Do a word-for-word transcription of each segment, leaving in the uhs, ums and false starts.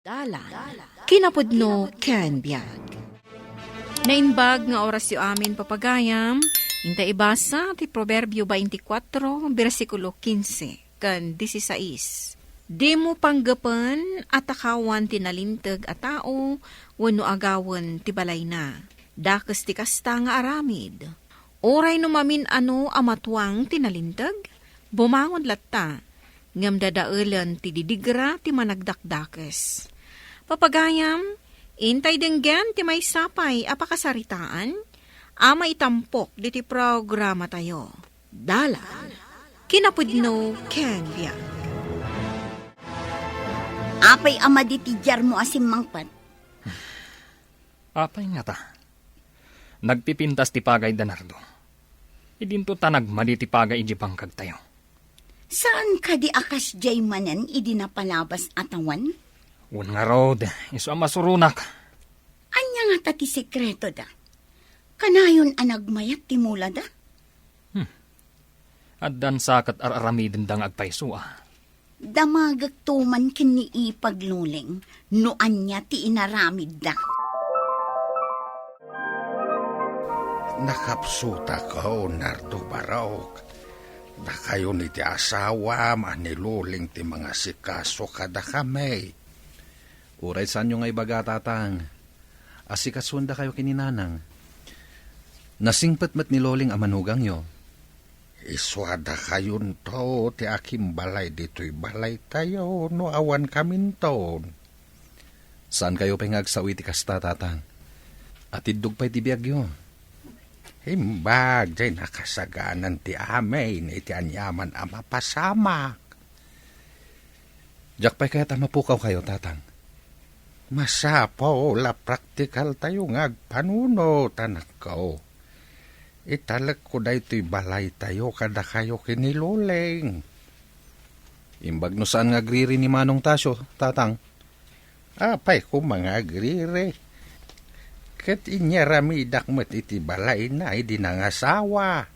Dalan, kinapudno ken biag. Naimbag nga orasyo amin, papagayam. Inta ibasa ti Proverbio twenty-four, bersikulo quince ken dieciséis. Dimo panggepen a takawan ti nalinteg a tao wenno agawen ti balayna. Dakes ti kasta nga aramid. Uray no mamin-ano a matuang ti nalinteg, bumangon latta, ngem dadaelen ti didigra ti managdakdakes. Papagayam, intay denggen ti maysa pay a pakasaritaan a maitampok ditoy programatayo. Dalan, kinapudno ken biag. Apay a madi ti diarmo a simmangpet? Apay ngata? Nagpipintas ti pagayda, Nardo. Idinto ta nagmadi ti pagay idiay bangkagtayo. Saan kadi a kasdiay manen idi napalabas a tawen? Wen ngarud, isu a masuronak. Ania ngata ti sekretoda? Kanayon a nagmayat ti mulada? Hmm. Addan sa ket ar-aramidenda nga agpayso a. Damagekto man ken ni Ipag, Loleng, no ania ti inaramidda. Nakapsutako, Nardo Barok. Dakayon iti asawam a ni Loleng ti mangasikaso kadakami. Uray saanyo nga ibaga, Tatang, asikasuendakayo ken ni Nanang. Nasingpet met ni Loleng a manugangyo. Isu a dakayonto ti akimbalay ditoy balaytayo no awan kaminton. Saankayo pay nga agsao iti kasta, Tatang. Atiddog pay ti biagyo. Imbag diay nakasaganan ti amin iti aniaman a mapasamak. Diak pay kayat a mapukawkayo, Tatang. Masapul a praktikaltayo nga agpanunot, anakko. Italekko daytoy balaytayo kadakayo ken ni Loleng. Imbag no saan nga agriri ni Manong Tasio, Tatang. Apay koma nga agriri? Ket inyaramidak met iti balayna idi nangasawa.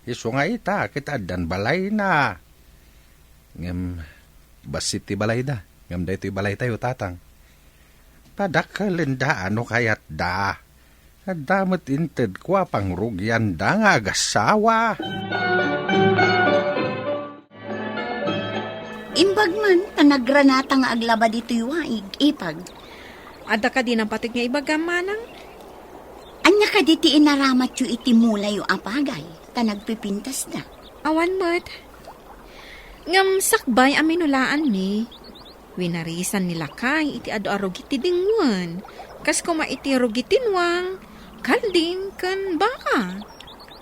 Isu nga ita, ket addan balayna. Ngem bassit ti balayda, ngem daytoy balaytayo, Tatang. Padakkelenda no kayatda. Adda met intedko a pangrugianda nga agassawa. Imbag man ta nagranata nga aglaba ditoy waig, Ipag. Adda kadi napateg nga ibagam, Manang? Ania kadi ti inaramatyo iti mulayo a pagay, ta nagpipintasda? Awan met. Ngem sakbay a minulaanmi, winarisan ni lakay iti adu a rugit ti dingwen, kas koma iti rugit ti nuang, kalding, ken baka.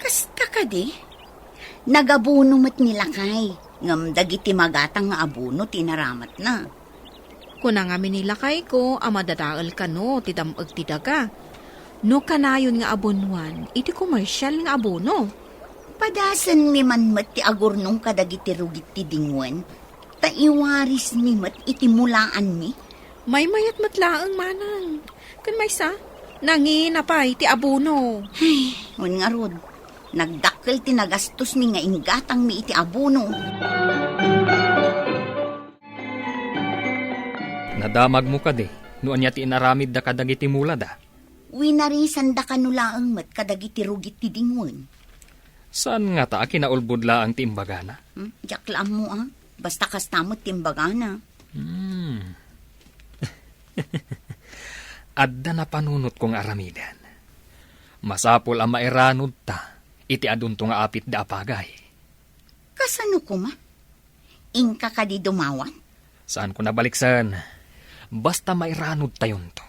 Kasta kadi? Nagabuno met ni lakay, ngem dagiti magatang nga abuno ti inaramatna. Kuna ngamin ni lakayko a madadael kano ti dam-eg ti daga. No kanayon nga abunuan iti komersial nga abono. Padasenmi man met ti agurnong kadagiti rugit ti dingwen, ta iwarismi met iti mulaanmi. Maymayat met laeng, Manang. Ken maysa, nangina pay ti abono. Ay, wen ngarud, nagdakkel ti nagastosmi nga inggatangmi iti abono. Nadamagmo kadi no ania ti inaramidda kadagiti mulada? Winarisanda kano laeng met kadagiti rugit ti dingwen. Saan ngata a kinaulbod laeng ti imbagana? Hmm? Diak la ammo, a. Basta kasta met ti imbagana. Hmm. Adda napanunotko nga aramiden. Masapul a mairanudta iti adunto nga apitda a pagay. Kasano koma? Inka kadi dumawat? Saanko nabaliksen. Basta mairanudtayonto.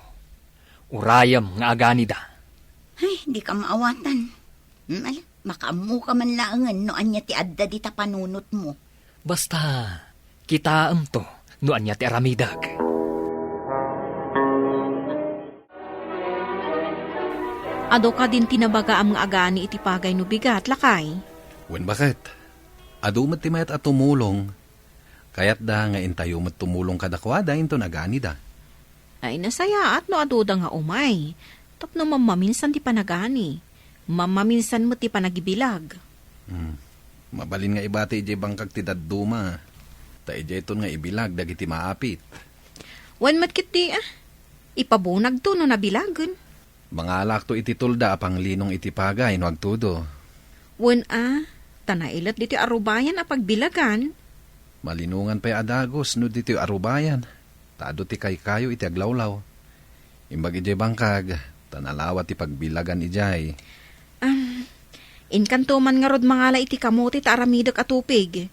Urayem nga aganida. Ay, dika maawatan. Hmm, ala, makaammoka man laengen no ania ti adda dita panunotmo. Basta, kitaemto no ania ti aramidek. Adu kadin ti nabagaam nga agani iti pagay no bigat, lakay? Wen, baket. Adu met ti mayat a tumulong. Kayatda nga intayo met tumulong kadakuada inton aganida. Ay, nasayaat no aduda nga umay. Tapno mammaminsan ti panagani. Mammaminsan met ti panagibilag. Hmm. Mabalin nga ibati idiay bangkag ti dadduma. Ta idiayton nga ibilag dagiti maapit. Wen met ketdi, ah. Ipabunagto no nabilagen. Mangalakto iti tulda a panglinong iti pagay no agtudo. Wen a, ta nailet ditoy arubayan a pagbilagan. Malinongan pay a dagus no ditoy arubayan, ta adu ti kaykayo iti aglawlaw. Imbag idiay bangkag, ta nalawa ti pagbilagan idiay. Am, inkanto man ngarud mangala iti kamote ta aramidek a tupig.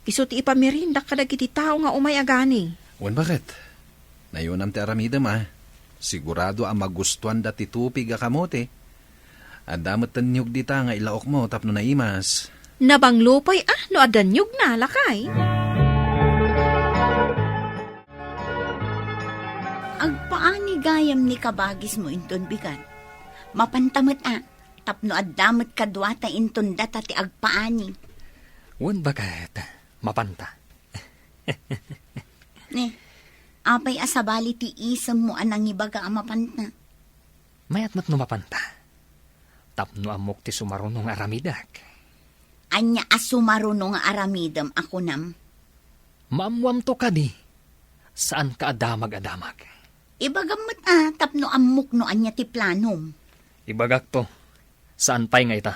Isu ti ipamirindak kadagiti tao nga umay agani. Wen baket? Nayonam ti aramidem, a. Sigurado a magustuanda ti tupig a kamote. Adda met tenniog dita nga ilaokmo tapno naimas. Nabanglo pay, a, no adda niogna, lakay. Agpaani gayam ni kabagismo inton bigat. Mapanta met, a, tapno adda met kaduata inton data ti agpaani. Wen baket, mapanta. Ni, apay a sabali ti isemmo a nangibaga a mapanta? Mayat met no mapanta. Tapno ammok ti sumaruno nga aramidek. Ania a sumaruno nga aramidem a kunam? Maammoamto kadi, saanka a damag a damag. Ibagam met, a, tapno ammok no ania ti planom. Ibagakto, saan pay nga ita.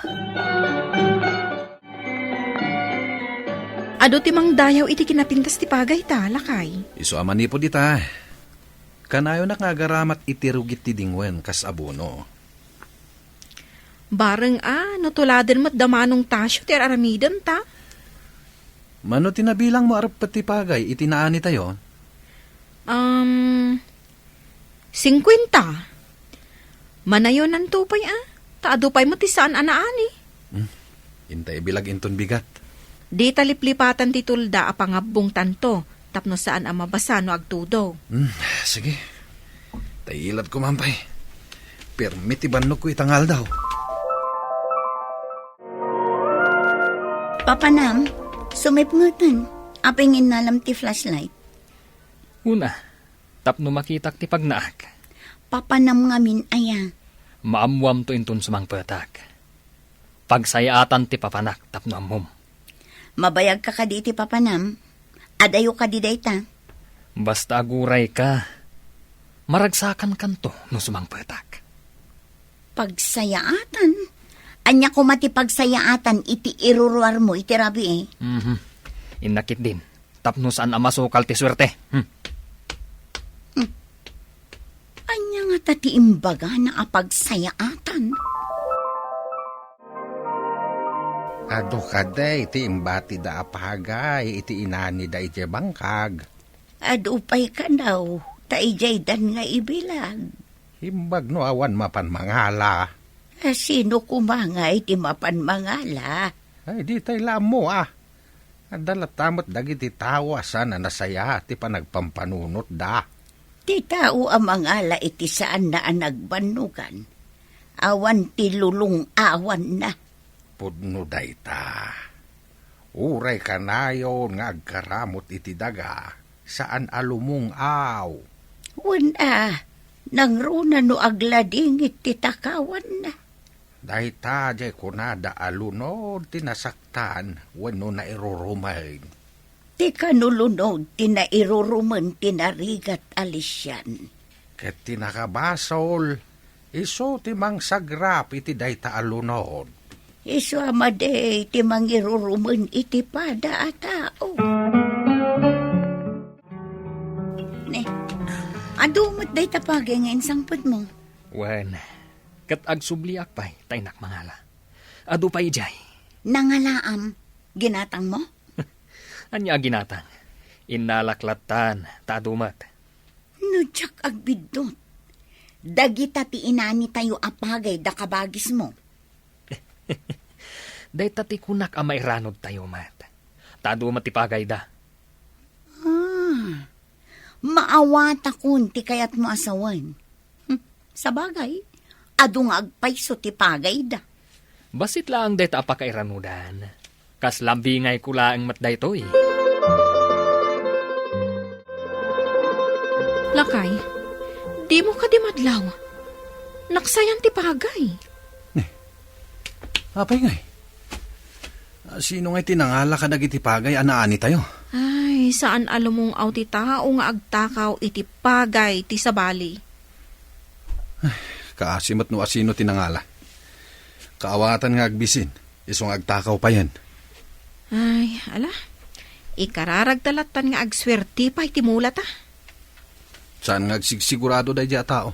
Adu ti mangdayaw iti kinapintas ti pagayta, lakay. Isu a manipud ita, kanayonak nga agaramat iti rugit ti dingwen kas abono. Bareng a, no tuladen met da Manong Tasio ti ar-aramidenta. Mano ti nabilangmo a reppet ti pagay iti naanitayo? Um, singkuenta. Manayonanto pay, a, ta adu pay met ti saan a naani. Hmm. Inta ibilag inton bigat. Dita liplipatan ti tulda a pangabbongtanto tapno saan a mabasa no agtudo. Hmm, sige. Ta ilatko man pay. Permi ti bannogko ita nga aldaw. Papanam, sumipngeten. Apay nga innalam ti flashlight? Una, tapno makitak ti pagnaak. Papanam ngamin aya? Maammoamto inton sumangpetak. Pagsayaatan ti papanak tapno ammom. Mabayagka kadi iti papanam? Adayo kadi dayta? Basta agurayka, maragsakankanto no sumangpetak. Pagsayaatan? Ania koma ti pagsayaatan iti iruruarmo iti rabii? Mhm. Inna ketdin, tapno saan a masukal ti suerte. Hmm. Hmm. Ania ngata ti imbagana a pagsayaatan? Adu kadi ti imbatida a pagay iti inanida idiay bangkag? Adu pay kano, ta idiaydan nga ibilag. Imbag no awan mapan mangala. A, sino koma ngay ti mapan mangala? Ay, ditay la ammo, a. Adda latta met dagiti tao a saan a nasaya ti panagpampanunotda. Ti tao a mangala iti saanna a nagbannogan, awan ti lulong-awanna. Pudno dayta. Uray kanayon nga agkaramut iti daga, saan a lumung-aw. Wen a, nangruna no agladingit ti takawanna. Dayta diay kunada a lunod ti nasaktan wenno nairurumeng. Ti kano lunod ti nairurumen ti narigat a lisian. Ket ti nakabasol, isu ti mangsagrap iti dayta a lunod. Isu a madi ti mangirurumen iti pada a tao. Ne, adu met dayta pagay nga insangpetmo. Wen, ket agsubliak pay ta innak mangala. Adu pay idiay. Nangalaam, ginatangmo? Ania a ginatang? Innalak lattan, ta adu met. No diak agbiddut, dagita ti inanitayo a pagayda kabagismo. Dayta ti kunak a mairanudtayo met. Ta adu met ti pagayda. Ah, maawatakon ti kayatmo a sawen. Hmm, sabagay, adu nga agpayso ti pagayda. Bassit laeng dayta a pakairanudan. Kasla bingayko laeng met daytoy. Lakay, dimo kadi madlaw? Naksayan ti pagay. Ni, apay ngay? Sino ngay ti nangala kadagiti pagay a naanitayo? Ay, Ay, saan a lumung-aw ti tao nga agtakaw iti pagay ti sabali. Kaasi met no asino ti nangala. Kaawatan nga agbisin, isu nga agtakaw payen. Ay, ala. Ikararagta lattan nga agsuerte pay ti mulata. Saan nga agsigsigurado daydiay a tao.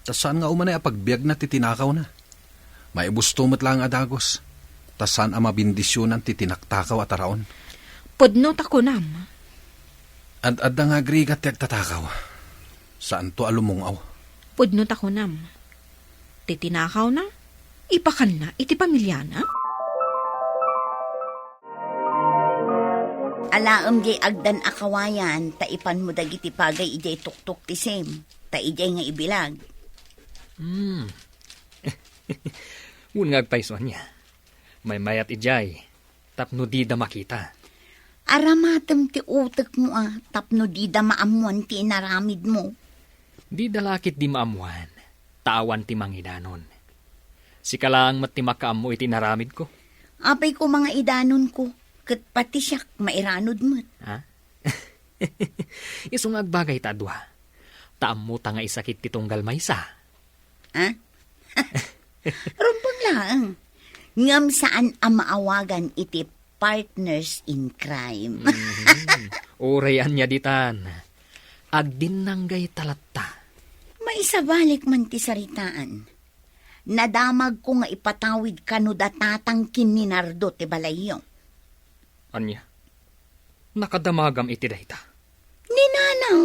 Ta saan nga umanay a pagbiagna ti tinakawna. Maibusto met laeng a dagus. Ta saan a mabindisionan ti tinaktakaw a taraon. Pudno ta kunam. Ad-adda nga agrigat ti agtatakaw. Saanto a lumung-aw. Pudno ta kunam. Ti tinakawna, ipakanna iti pamiliana? Alaem diay agdan a kawayan, ta ipanmo dagiti pagay idiay tuktok ti sim, ta idiay nga ibilag. Hmm. Wen nga agpayso ania. Maymayat idiay, tapno dida makita. Aramatem ti utekmo a, tapno dida maammoan ti inaramidmo. Dida la ketdi maammoan, ta awan ti mangidanon. Sika laeng met ti makaammo iti inaramidko. Apay koma nga idanonko, ket pati siak mairanod met. Ha? Isu nga agbagay ta a dua. Ta ammota nga isakit ti tunggal maysa. Ha? Rumbeng laeng. Ngem saan a maawagan iti partners in crime. Mhm. Uray ania ditan. Agdinnanggayta latta. Maisabalik man ti saritaan. Nadamagko nga ipatawid kano da tatang ken ni Nardo ti balayyo. Ania? Nakadamagam iti dayta? Ni Nanang.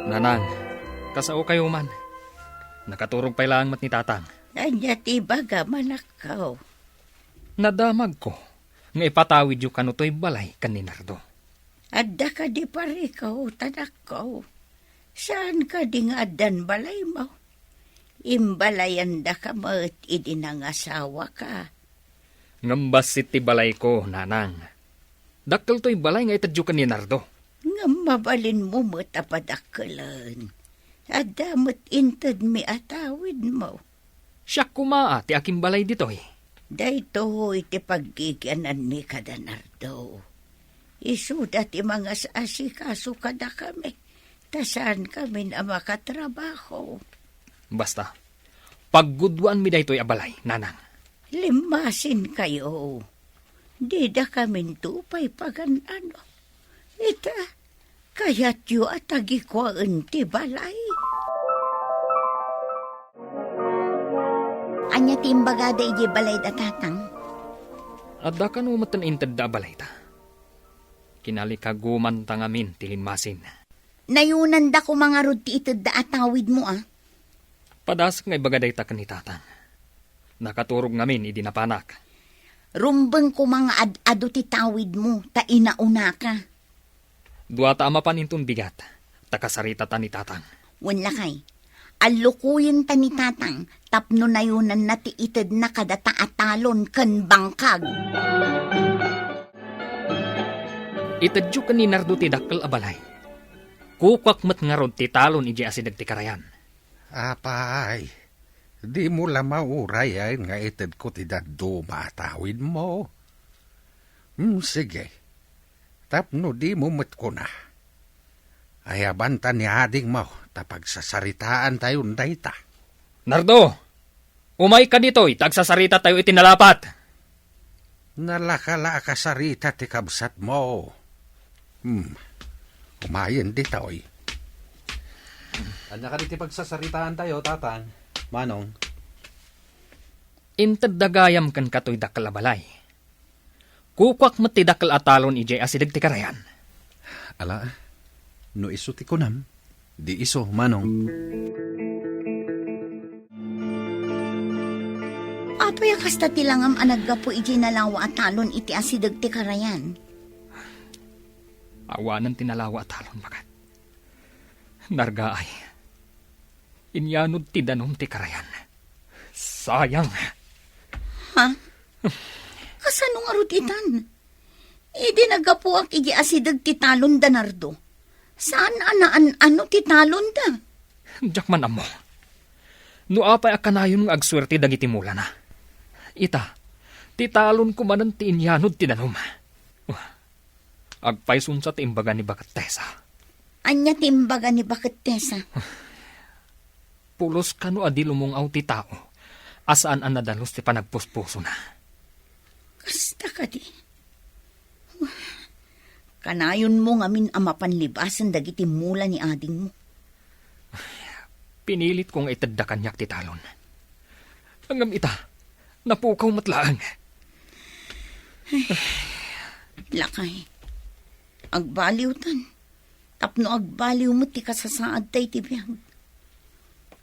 Nanang, kasaokayo man. Nakaturog pay laeng met ni Tatang. Ania ti ibagam, anakko? Nadamagko nga ipatawidyo kano toy balay ken ni Nardo. Adda kadi parikaw, anakko? Saan kadi nga addan balaymo? Imbalayandaka met idi nangasawaka. Ngem bassit ti balayko, Nanang. Dakkel toy balay nga itedyo ken ni Nardo. Ngem mabalinmo met a padakkelen. Adda met intedmi a tawidmo. Siak koma a ti akimbalay ditoy. Daytoy ti paggigiananmi kada Nardo. Isuda ti mangas-asikaso kadakami, ta saankamin a makatrabaho. Basta, paggudwaanmi daytoy a balay, Nanang. Limmasinkayo. Didakaminto pay pagan-ano. Ita, kayatyo a tagikuaen ti balay? Ania ti imbagada idiay balayda, Tatang? Adda kano met intedda a balayta. Kinalikagumanta ngamin ti limmasin. Nayonanda koma ngarud ti itedda a tawidmo, a? Padasek nga ibaga dayta ken ni Tatang. Nakaturog ngamin idi napanak. Rumbeng koma nga ad-adu ti tawidmo, ta inaunaka. Duata a mapan inton bigat, ta kasaritata ni Tatang. Wen lakay, allukoyenta ni Tatang tapno nayonanna ti itedna kadata a talon ken bangkag. Itedyo ken ni Nardo ti dakkel a balay. Kukuak met ngarud ti talon idiay asideg ti karayan. Apay, dimo la maurayen nga itedko ti dadduma a tawidmo? Hmm, sige. Tapno dimo met kuna, ayabanta ni adingmo ta pagsasaritaantayon dayta. Nardo! Umayka ditoy, ta agsasaritatayo iti nalapat. Nalaka la a kasarita ti kabsatmo. Hmm. Umayen ditoy. Ania kadi ti pagsasaritaantayo, Tatang, Manong? Intedda gayam kenka toy dakkel a balay. Kukuak met ti dakkel a talon idiay asideg ti karayan. Ala, no isu ti kunam, di isu, Manong. Apay a kasta ti langam a naggapu idiay nalawa a talon iti asideg ti karayan? Awanen ti nalawa a talon, baket. Nargaay. Inyanod ti danum ti karayan. Sayang. Ha? Kasano ngarud itan? Idi naggapuak iti asideg ti talon da Nardo, saan a naan-ano ti talon da? Diak man ammo. No apay a kanayon nga agsuerte dagiti mulana. Ita, Ti talon ko manen ti inyanod ti danum. Agpayson sa ti imbaga ni Baket Tessa. Ania ti imbaga ni Baket Tessa? Pulos kano a di lumungaw ti tao a saan a nadalus ti panagpuspusona. Kasta kadi? Kanayonmo ngamin a mapan libasen dagiti mula ni adingmo. Pinilitko nga itedda kaniak ti talon. Ngem ita, napukaw met laeng. Lakay, agbaliwtan. Tapno agbaliw met ti kasasaadta iti biag.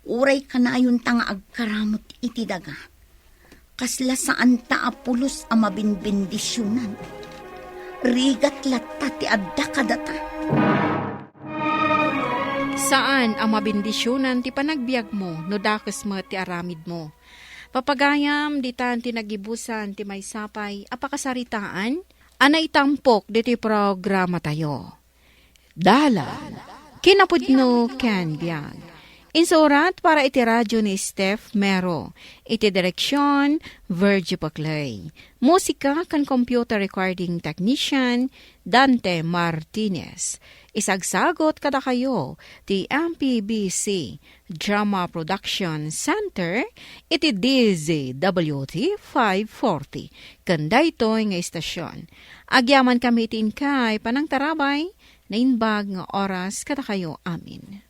Uray kanayonta nga agkaramut iti daga, kasla saanta a pulos a mabinbendisionan. Rigat latta ti adda kadata. Saan a mabindisionan ti panagbiagmo no dakes met ti aramidmo. Papagayam, ditan ti nagibusan ti maysa pay a pakasaritaan a naitampok ditoy programatayo. Dalan, kinapudno ken biag. Insurat para iti radyo ni Steph Mero. Iti direksyon, Virgie Paclay. Musika ken computer recording technician, Dante Martinez. Isagsagot kadakayo ti M P B C Drama Production Center iti D Z W T five forty. Ken daytoy nga istasyon. Agyaman kami iti inkay panangtarabay, naimbag nga oras kadakayo amin.